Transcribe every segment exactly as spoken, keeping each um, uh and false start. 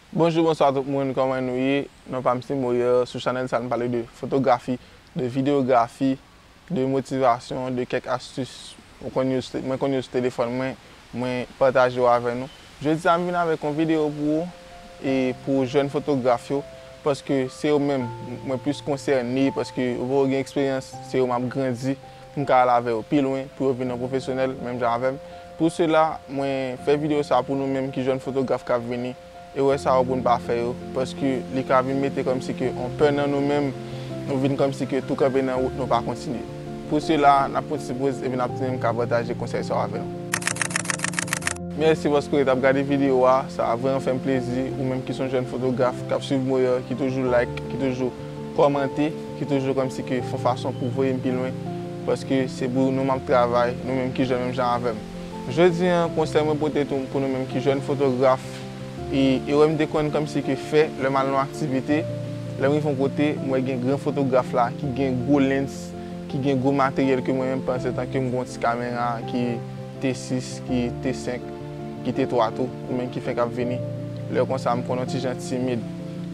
Bonjou, bonswa tout moun, kòman nou ye? Non pa m se Moyer, sou chanèl sa n pale de fotografi, de videyografi, de motivasyon, de kèk astis. Mwen konn yo, mwen konn yo sou telefòn mwen, mwen pataje yo avè nou. Jodi a m vin avèk yon videyo pou ou, e pou jèn fotograf yo, paske se yo menm mwen plis konsène, paske yo poko gen eksperyans, se yo m ap grandi, pou m ka al avè yo pi lwen, pou yo vin yon pwofesyonèl, menm jan avè m. Pou sela, mwen fè videyo sa pou nou menm ki jèn fotograf k ap vini, erè sa yo pou n pa fè yo, paske li ka vin mete kòmsi ke yon pè nan nou menm, nou vin kòmsi ke tou kanpe nan wout, nou pa kontinye. Pou sela, n ap pran ti poz epi n ap tounen, m ka pataje konsèy sa yo avè nou. Mèsi paske w ret ap gade videyo a, sa vrèman fè m plezi, ou menm ki se yon jèn fotograf k ap swiv Moyer, ki toujou like, ki toujou kòmante, ki toujou kòmsi ke fè yon fason pou voye m pi lwen, paske se pou nou m ap travay, nou menm ki jèn menm jan avè m. Jodi a, konsèy mwen pote tou pou nou menm ki jèn fotograf, e erè m te konn kòmsi ke fè, lè m al nan yon aktivite, lè m rive yon kote, m wè gen gran fotograf la ki gen gwo lens, ki gen gwo materyèl ke mwen menm panse tanke m gen yon ti kamera ki T sis, ki T senk, ki T twa tou, ou menm ki fenk ap vini. Lè konsa, m konn yon ti jan timid.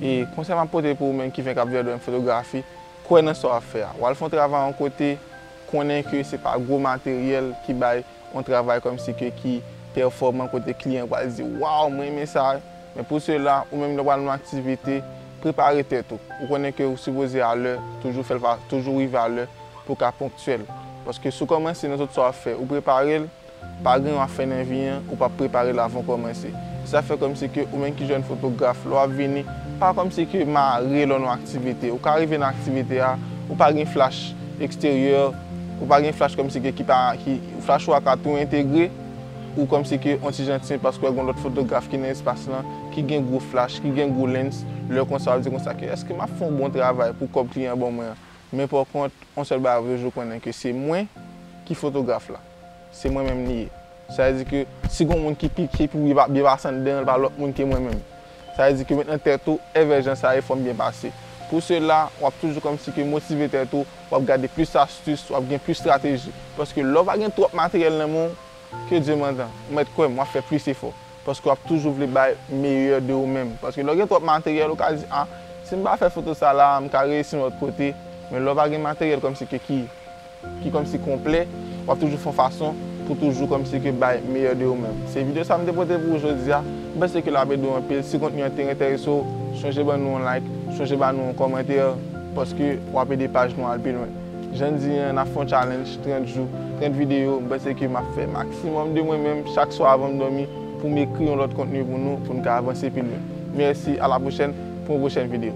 E konsèy m ap pote pou ou menm ki fenk ap vini nan fotografi, kwè nan sa w ap fè a. W al fè yon travay yon kote, konnen ke se pa gwo materyèl ki bay yon travay kòmsi ke ki pèfòman kote kliyan pral di, "Waw, mwen renmen sa." Men pou sela, ou menm lè w pral nan yon aktivite, prepare tèt ou. Ou konnen ke ou sipoze alè, toujou fè l pa, toujou rive alè pou w ka ponktyèl. Paske si w kòmanse nan tout sa w ap fè, ou prepare l, pa gen yon afè nan vi an, ou p ap prepare l avan w kòmanse. Sa fè kòmsi ke ou menm ki jèn fotograf, lè w ap vini, pa kòmsi ke mare lè w nan yon aktivite. Ou ka rive nan aktivite a, ou pa gen flach eksteryè, ou pa gen flach kòmsi ke ki pa, ki, flach ou a ka tou entegre, ou kòmsi ke yon ti jan timid paske w gen lòt fotograf ki nan espas lan, ki gen gwo flach, ki gen gwo lens, lè konsa w ap di konsa ke, "Èske m ap fè yon bon travay pou kòb kliyan ban mwen an?" Men pa kont, yon sèl bagay w toujou konnen ke se mwen ki fotograf la. Se mwen menm li ye. Sa vle di ke si gen moun ki pi, ki pi byen pa-, byen pase anndan an, pa lòt moun ke mwen menm. Sa vle di ke met nan tèt ou, envèjan sa e fò m byen pase. Pou sela, w ap toujou kòmsi ke motive tèt ou, w ap gade plis astis, w ap gen plis estrateji. Paske lè w pa gen twòp materyèl nan men w, ke Dye m antan, ou mèt kwè m, w ap fè plis efò. Paske w ap toujou vle bay meyè de ou menm. Paske lè w gen twòp materyèl, ou ka di, "A, si m pa fè foto sa la, m ka reyisi yon lòt kote." Men lè w pa gen materyèl kòmsi ke ki, ki kòmsi konplè, w ap toujou fè yon fason pou toujou kòmsi ke bay meyè de ou menm. Se videyo sa m te pote pou ou jodi a. M panse ke l ap ede w anpil. Si kontni an te enterese w, chonje ban nou yon like, chonje ban nou yon kòmantè, paske w ap ede paj nou al pi lwen. Jan n di an, n ap fè yon challenge trant jou, trant videyo. M panse ke m ap fè maksimòm de mwen menm chak swa avan m dòmi pou m ekri yon lòt kontni pou nou, pou n ka avanse pi lwen. Mèsi, a la pwochèn pou yon pwochèn videyo.